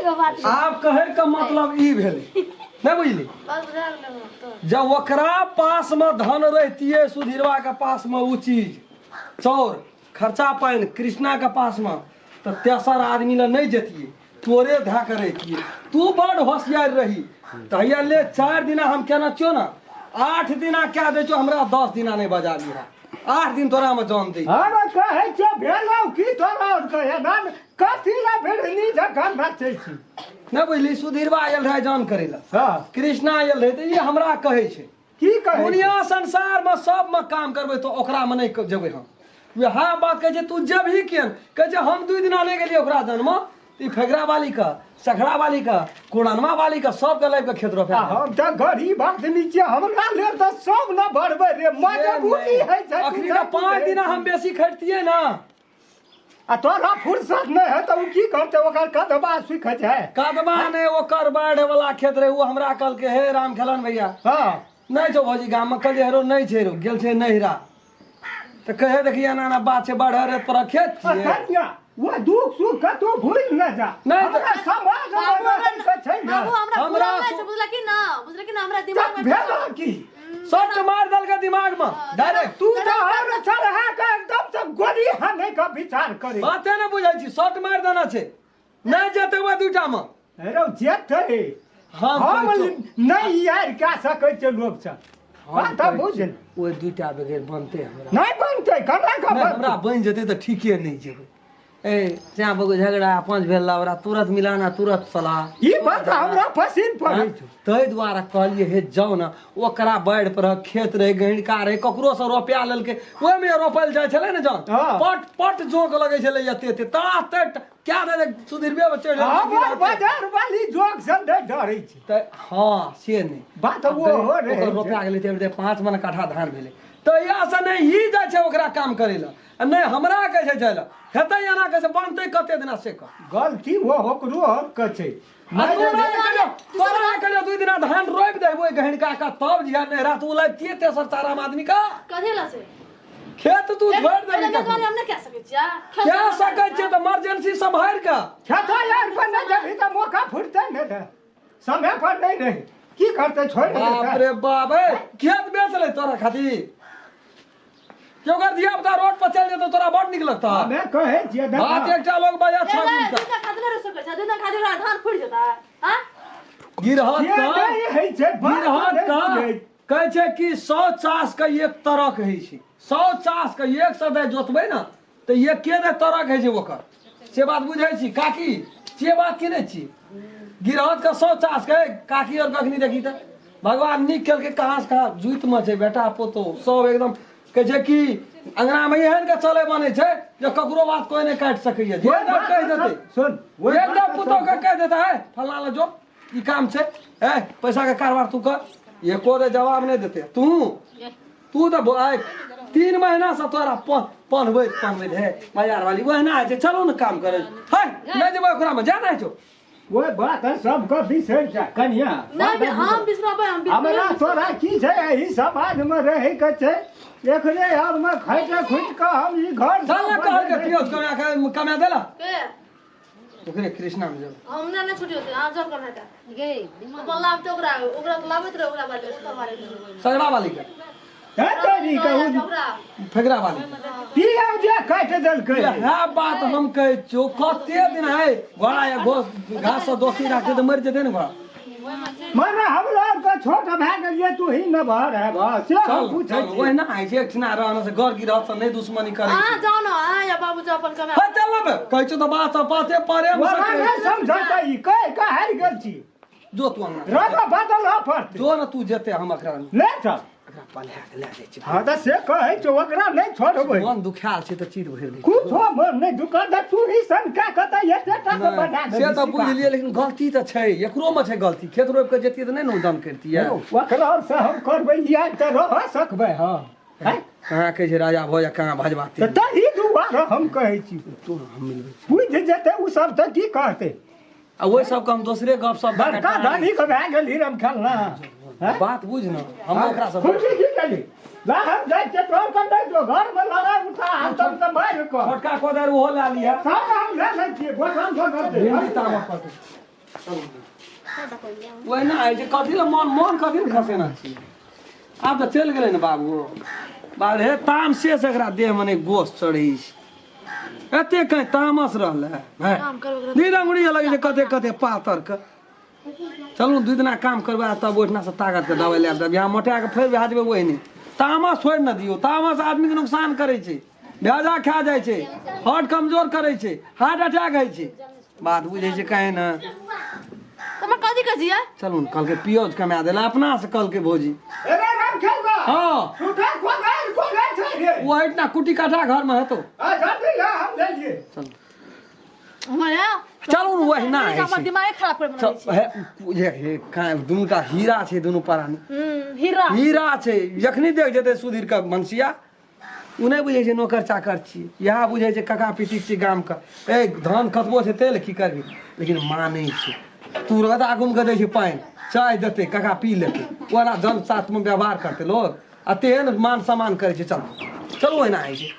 आब कहै के मतलब ई भेलै नहि बुझली बस बुझा गेलै हमरा तो जब ओकरा पास में धन रहतियै सुधीरवा के पास में उ चीज चौर खर्चा पानि कृष्णा के पास में तऽ तेसर आदमी लए नहि जतियै तोरे धए के रहितियै तू बड़ होशियार रही तऽ हैया ले 4 दिना हम केना छियौ ने 8 दिना कए दै छियौ हमरा 10 दिना नहि बजा लिहा 8 दिन तोरा में जान दै हम कहै छियौ भेलौ की तोरा और कहे ना कथी ला भेड़नी जखन नाचै छी नहि बुझली सुधीरवा आयल रहै जान करै लए हँ कृष्णा आयल रहै तऽ ई हमरा कहै छै की कहै छै? दुनिया संसार में सब में काम करबै तऽ ओकरा में नहि जेबै हम वएह बात कहै छै तू जेबही किया कहै छै हम 2 दिना नहि गेलियै ओकरा जन्म ई फेगरा वाली का सखड़ा वाली का कुड़नवा वाली का सब के लाइफ के खेत रोपा आ हम तऽ गरीब आदमी छियै हमरा लेल तऽ सब न भरबै रे मजबूरी होइ छै अखनी तऽ 5 दिना हम बेसी खटतियै ना आ तोरा फुर्सत नहि है तऽ ओ की करतै ओकर कदबा सुखै छै कदबा नहि ओकर बाढ़ वाला खेत रहे ओ हमरा कहलकै हे राम खेलन भैया हँ नहि छौ भौजी गाममे कहलियै हेरो नहि छै रो गेल छै नहिरा तऽ कहे देखी एना एना बात छै बाढ़ रे तोरा खेत छियै कन्या वो दुख सुख कतौ भूल न जा नहि तऽ- हमरा समाज मे बाबू रहै के छै ने बाबू हमरा हमरा बुझल नहि छै बुझल कि ना बुझल कि ना हमरा दिमाग तऽ में भेल की सट मार देलकै दिमाग में डायरेक्ट तू तऽ हमरा चढ़ा के एकदम से गोली हाने के विचार करे बाते नहि बुझै छी सट मारि देना छै नहि जेतै ओहि दूटा मे रौ जेतै हम हम कहै छियौ, नहि यार कए सकै छै लोक सब हम बात कहै बुझ छियौ, ओहि दूटा बगैर बनतै हमरा नहि बनतै केना के नहि, हमरा बनतै बनि जेतै तऽ ठीके नहि जेबै ए चाँ बगो झगड़ा पाँच भेल लवड़ा तुरंत मिलाना तुरंत सलाह ई बात हमरा पसिन पड़ै छौ ताहि दुआरे कहलियै हे जाउ ने ओकरा बाढ़ि पर खेत रहै गहिरका रहै ककरोसँ रोपा लेलकै ओहिमे रोपल जाइ छलै ने जन हँ। पट पट जोंक लगै छलै एते एते तड़ा तड़ क्या दे सुधीरबे में चढ़ि हमर बाजार वाली जोक से नहि डरै छै तऽ हँ से नहि बात ओ हो रहै ओकर रोपा गेलै तऽ 5 मन काठा धान भेलै तऽ इएह से नहि ई जाइ छै ओकरा काम करै लए आ नहि हमरा कहै छै जाय लए हेतै एना कहै छै बनतै कते दिना से कह गलती वो ओकरो के छै आ तोरा जे कहियो तोरा जे कहियो 2 दिना धान रोपि देबै ओहि गहिनका का तब जिया नहि रात ओ लाबितियै तेसर चाराम आदमी का कथी ला से खेत तू छोड़ि देबही एहिमे कखनो हम नहि कए सकै छियै कए सकै छियै तऽ इमरजेंसी सम्हारि कऽ खेता यार पर नहि जबही तऽ मौका फुटतै नहि तऽ समय पर नहि रही की करतै छोड़ि बाप देतै रे बाप ए खेत बेच ले तोरा खातिर क्यों कर दिया बता रोड पर चल जेतो तोरा बड़ निक लगता हमे कहै छियै देखा। बात एकटा लोग बजा ए छा ले, मिलता दूटा खातिर नहि सकै छै दूटा खातिर ओकरा धान फुटि जेतै आँ गिरहत से का नहि होइ छै बात गिरहत नहि का बुझै। कहै छै कि 100 चास के एक तरक होइ छै 100 चास के एक सौ दै जोतबै ने तऽ एके दे तरक होइ छै ओकर से बात बुझै छी काकी से बात की नहि छी गिरहत के 100 चास के काकी और कखनी देखी तऽ भगवान नीक केलकै कहाँ से कहाँ जुइत में छै बेटा पोतो सब एकदम कहै छै कि अंगना में एहन के चले बनै छै जे ककरो बात कोई नहि काटि सकैया जे ओहि एकदम बात कहि देतै सुन ओहि एकदम बात पुतोह के कहि देता है फलना ला जो ई काम छै ए पैसा के कारोबार तू कर एको दे जवाब नहि देते तू तू तऽ आइ 3 महीना से तोरा पन्हबैत पन्हबैत हे बाजार वाली ओहिना होइ छै चलू ने काम करै है नहि जेबै ओकरामे जा नहि छौ ओहि बात है सबके बिसरि जा कनिया नहि हम बिसरबै हम बिसरबै हमरा तोरा की छै एहि समाजमे रहै के छै एकरे आरमे खैट खुटि कऽ हम ई घर चल ने कहलकै पियोज कमा के कमा देला के ओकरे कृष्णा में जब हम नहि छुट्टी होतै अहाँ जाउ कमाए तऽ गे दिमाग अपन लाबते ओकरा ओकरा तऽ लाबैत रहे ओकरा बारे ओकर बारे सगड़ा वाली के हे तोरी कहू ओकरा फेगरा वाली के। पिया जे काटि देलकै इएह बात हम कहै छियौ कते दिन है घोड़ा या घोस घास से दोस्ती राखते तऽ मरि जेतै ने घोड़ा मने हमरा आरके छोट भए गेलियै तू ही न भर है बस से हम चल पूछै चल छी ओहिना होइ छै एकठिना रहना से घर गिरहत से नहि दुश्मनी करै छै अहाँ जाउ ने अहाँ या बाबू जाउ अपन कमाए है चल बे कहै छियौ तऽ बात बाते प्रेम से ओना कहै नहि समझतै ई कहि कऽ हारि गेल छी जो तू अंगना रंग बदल पड़तै जो ने तू जेते हम एकरा ले चल एकरा पलहा के लए जाइ छी हँ तऽ से कहै छौ ओकरा नहि छोड़बै मन दुखायल छै तऽ चीर भरि दै कुछो मन नहि दुकान तऽ तू ही सन कए कऽ तऽ एते टा के बना से तऽ बुझलियै लेकिन गलती तऽ छै एकरो मे छै गलती खेत रोपि कऽ जैतियै तऽ नहि ने ओ दान करितियै ओकरा से हम करबै इएह तऽ रह सकबै हम हैं? कहाँ कहै छै राजा भऽ जा कहाँ भजबाते तऽ तही दुआरे हम कहै छी तो हम मिलबै बुझि जेतै ओ सब तऽ की कहतै आ ओहि सबके हम दोसरे गप सब बड़का धनी के भए गेल हिरम खेलना हैं? बात बुझ न हम ओकरा सब खुशी की केली ला हम जाइ छियै तोहर कन नहि जो घर में लड़ाई उठा हम तब से मारि कऽ छोटका कोदारि ओहो लए लिहऽ सब हम ले लै छियै गोठान सऽ करतै भिंडी तामक पर ओहिना होइ छै। कथी लए मन मन कथी लए खसेना छी? आब तऽ चलि गेलै ने बाबू। बाप रे, तामसे से एकरा देहमे नहि गोश चढ़ै छै। एते कहीं तामस रहलै है। काम करबै ओकरा। दीद अंगुरी लगै छै कते कते पातर के। चलू, दू दिना काम करबै तब ओहिठिना से ताकत के दवाइ लए देब। यहाँ मोटा के फेर भए जेबै ओहिने। तामस छोड़ि ने दियौ। तामस आदमीके नुकसान करै छै, भेजा खा जाइ छै, हार्ट कमजोर करै छै, हार्ट अटैक होइ छै। बात बुझै छै कहीं ने। तऽ कथी कहै छियै? चलू ने, कहलकै पियोज कमा देला अपना से, कहलकै भौजी। अरे राम खेलबा। हाँ। सुठा कोगार कोगार छै रे। ओ एहिठिना कुटी काठा घरमे हेतौ। आ जल्दी ला, हम ले लिए। चलू। हमर चलू ने, ओहिना होइ हमर छै। दिमागे खराब कर चल, बना हे, हे, हे, दुनूटा हीरा छै, दुनू प्राणी हीरा। हीरा छै। जखनी देख जेतै सुधीर के मनसिया, ओ नहि बुझै छै नौकर चाकर छी, इएह बुझै छै काका पिटी छी गामके। ए धान कतबो छै तेल की करबी, लेकिन मानै छै। तुरत आगूमे के दै छै पानि, चाय देतै, काका पी लेतै। ओना जन साथमे व्यवहार करतै लोक आ तेहन मान सम्मान करै छै। चलू चलू, ओहिना होइ छै।